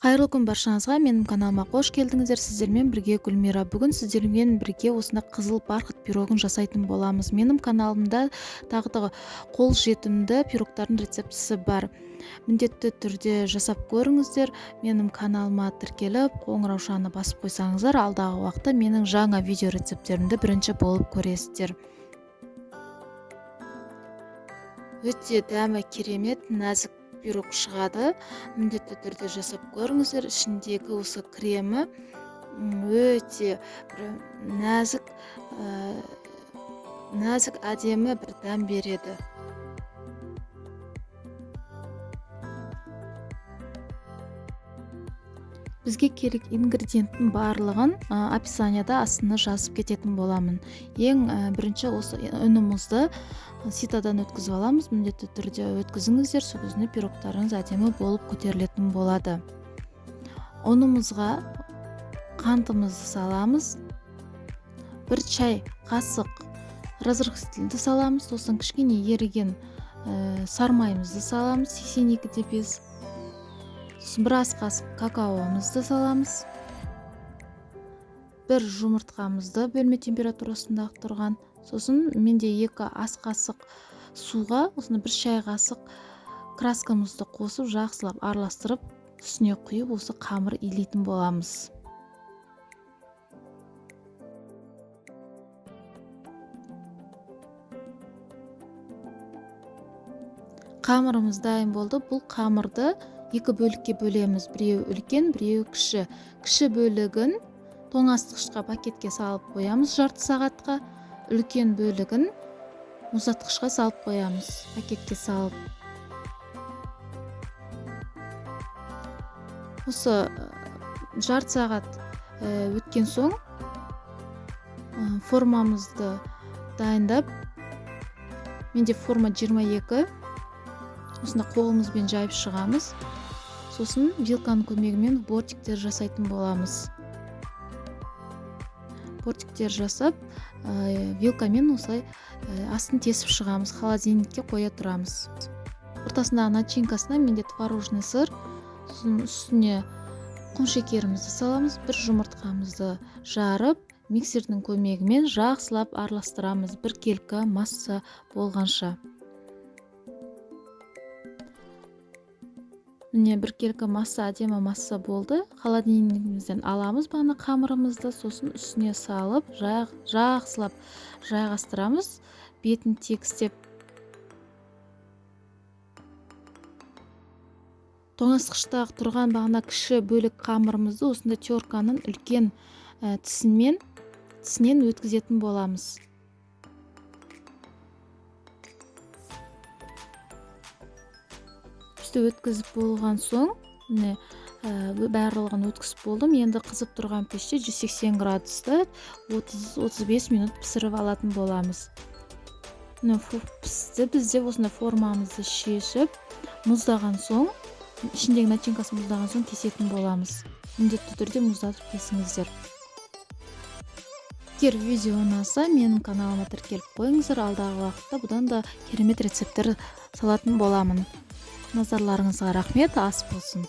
Қайырлы күн баршаңызға, менің каналыма қош келдіңіздер. Сіздермен бірге Гүлмира. Бүгін сіздермен бірге осындай қызыл бархат пирогын жасайтын боламыз. Менің каналымда тағы да қолжетімді пирогтардың рецептісі бар. Міндетті түрде жасап көріңіздер. Менің каналыма тіркеліп, қоңыраушаны басып қойсаңыздар, алдағы уақытта менің жаңа видео рецепттерімді бірінші болып көресіздер. Өте дәмі керемет, нәзік пирог шығады. Міндетті түрде жасап көріңіздер. Ішіндегі осы кремі өте бір нәзік, нәзік әдемі бір дәм береді. Бізге керек ингредиенттің барлығын описанияда астына жазып кететін боламын. Ең бірінші осы ұнымызды ситадан өткізіп аламыз. Міндетті түрде өткізіңіздер, сол кезінде пирогтарыңыз әдемі болып көтерілетін болады. Ұнымызға қантымызды саламыз. 1 чай қасық разрыхлительді саламыз. Сосын кішкене еріген сармайымызды саламыз, 82,5. Сосын бір ас қасық какаомызды саламыз. 1 жұмыртқамызды бөлме температурасында тұрған. Сосын менде 2 ас қасық суға осыны 1 шай қасық краскамызды қосып жақсылап араластырып үстіне құйып осы қамыр илейтін боламыз. Қамырымыз дайын болды. Бұл қамырды 2 бөлікке бөлеміз. Біреуі үлкен, біреуі кіші. Кіші бөлігін тоңазытқышқа пакетке салып қоямыз жарты сағатқа. Үлкен бөлігін мұздатқышқа салып қоямыз, пакетке салып. Осы жарты сағат өткен соң формамызды дайындап, менде форма 22, осыны қолымызбен жайып шығамыз. Сосын вилканың көмегімен бортиктер жасайтын боламыз. Бортиктер жасап, вилкамен осылай астын тесіп шығамыз, холодильникке қоя тұрамыз. Ортасындағы начинкасына менде творожный сыр, сосын үстіне құмшекерімізді саламыз, бір жұмыртқамызды жарып, миксердің көмегімен жақсылап араластырамыз, біркелкі масса болғанша. Міне біркелкі масса, әдемі масса болды. Холодильнигімізден аламыз бағана қамырымызды, сосын үстіне салып, жақсылап жайғастырамыз, бетін тегістеп. Тоңазытқышта тұрған бағана кіші бөлік қамырымызды осындай терканың үлкен тісінен өткізетін боламыз. Өткізіп болған соң, міне, барлығын өткізіп болдым. Енді қызып тұрған пеште 180 градуста 30-35 минут пісіріп алатын боламыз. Міне, пісті. Бізде осындай формамызды шешіп, мұздаған соң, ішіндегі начинкасы мұздаған соң кесетін боламыз. Міндетті түрде мұздатып кесіңіздер. Егер видео ұнаса, менің каналыма тіркеліп қойыңыздар. Алдағы уақытта бұдан да керемет рецепттер салатын боламын. Назарларыңызға рахмет, ас болсын.